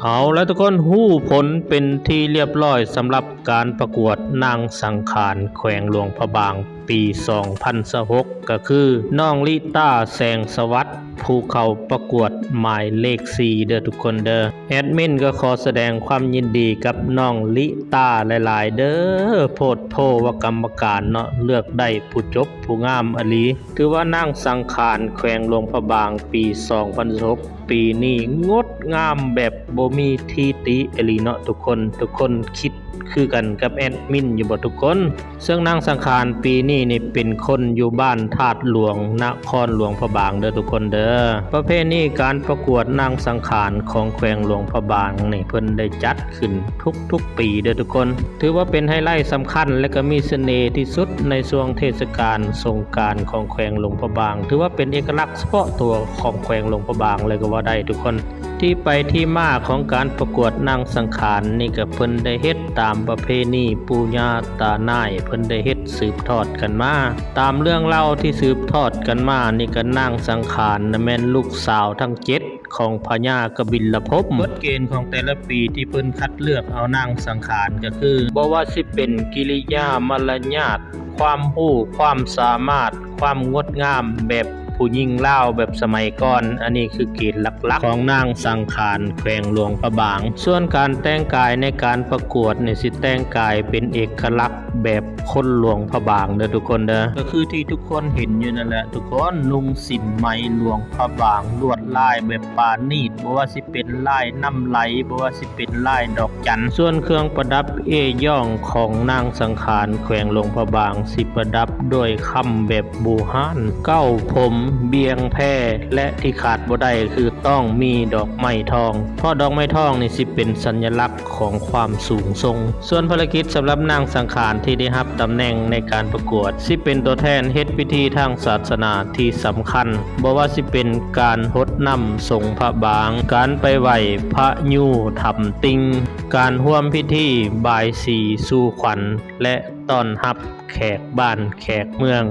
ເອົາລະທຸກຄົນ, ຮູ້ຜົນເປັນທີ່ລຽບລ້ອຍສຳລັບການປະກວດນາງສັງຂານແຂວງຫຼວງພະບາງປີສອງພັນຊາວຫົກ ກໍຄືນ້ອງລິຕາ ແສງສະຫວັດ ຜູ້ເຂົ້າປະກວດໝາຍເລກສີ່ເດີທຸກຄົນເດີ. ແອດມິນກໍຂໍສະແດງຄວາມຍິນດີກັບນ້ອງລິຕາຫຼາຍໆເດີ. ໂພດໂພວ່າກຳມະການເນາະ ເລືອກໄດ້ຜູ້ຈົບຜູ້ງາມອີ່ຫຼີ. ຖືວ່ານາງສັງຂານແຂວງຫຼວງພະບາງປີສອງພັນຊາວຫົກ ປີນີ້ງົດງາມແບບບໍ່ມີທີ່ຕິອີ່ຫຼີເນາະທຸກຄົນ. ທຸກຄົນຄິດຄືກັນກັບແອດມິນຢູ່ບໍ່ທຸກຄົນ? ເຊິ່ງນາງສັງຂານປີນີ້ນີ້ເປັນຄົນຢູ່ບ້ານທາດຫຼວງ ນະຄອນຫຼວງພະບາງເດີທຸກຄົນເດີ. ປະເພນີການປະກວດນາງສັງຂານຂອງແຂວງຫຼວງພະບາງນີ້ ເພິ່ນໄດ້ຈັດຂຶ້ນທຸກໆປີເດີທຸກຄົນ. ຖືວ່າເປັນໄຮໄລສຳຄັນ ແລະກໍມີສະເໜ່ທີ່ສຸດໃນຊ່ວງເທດສະການສົງການຂອງແຂວງຫຼວງພະບາງ. ຖືວ່າເປັນເອກະລັກສະເພາະຕົວຂອງແຂວງຫຼວງພະບາງເລີຍກໍວ່າໄດ້ທຸກຄົນ. ທີ່ໄປທີ່ມາຂອງການປະກວດນາງສັງຂານນີ້ ກໍເພິ່ນໄດ້ເຮັດຕາມປະເພນີປູ່ຍ່າຕານາຍ ເພິ່ນໄດ້ເຮັດສືບທອດກັນມາ. ຕາມເລື່ອງເລົ່າທີ່ສືບທອດກັນມານີ້ ກໍນາງສັງຂານນະແມ່ນລູກສາວທັງເຈັດຂອງພະຍາກະບິນລະພົມ. ກົດເກນຂອງແຕ່ລະປີທີ່ເພິ່ນຄັດເລືອກເອົານາງສັງຂານ ກໍຄືບໍ່ວ່າຊິເປັນກິລິຍາມາລະຍາດ, ຄວາມຮູ້, ຄວາມສາມາດ, ຄວາມງົດງາມແບບຜູ້ຍິງລາວແບບສະໄໝກ່ອນ. ອັນນີ້ຄືເກນຫຼັກໆຂອງນາງສັງຂານແຂວງຫຼວງພະບາງ. ສ່ວນການແຕ່ງກາຍໃນການປະກວດນີ້ ຊິແຕ່ງກາຍເປັນເອກະລັກແບບຄົນຫຼວງພະບາງເດີທຸກຄົນເດີ. ກໍຄືທີ່ທຸກຄົນເຫັນຢູ່ນັ້ນແຫຼະທຸກຄົນ, ນຸ່ງສິ້ນໄໝຫຼວງພະບາງ, ລວດລາຍແບບປານີດ, ບໍ່ວ່າຊິເປັນລາຍນ້ຳໄຫຼ, ບໍ່ວ່າຊິ ເປັນລາຍດອກຈັນ. ສ່ວນເຄື່ອງປະດັບເອ້ຍ້ອງຂອງນາງສັງຂານແຂວງຫຼວງພະບາງ ຊິປະດັບດ້ວຍຄຳແບບບູຮານ, ເກົ້າຜົມ, ບ່ຽງແພ ແລະ ທີ່ຂາດບໍ່ໄດ້ຄືຕ້ອງມີດອກໄມ້ທອງ, ເພາະດອກໄມ້ທອງນີ້ຊິເປັນສັນຍະລັກຂອງຄວາມສູງສົ່ງ. ສ່ວນພາລະກິດສຳລັບນາງສັງຂານທີ່ໄດ້ຮັບຕຳແໜ່ງໃນການປະກວດ ຊິເປັນຕົວແທນເຮັດພິທີທາງສາສະໜາທີ່ສຳຄັນ, ບໍ່ວ່າຊິເປັນການຫົດນ້ຳສົງພະບາງ, ການໄປໄຫວ້ພະຍູທຳຕິງ, ການຮ່ວມພິທີບາຍສີສູ່ຂວັນ ແລະ ຕ້ອນຮັບແຂກບ້ານແຂກເມືອງ.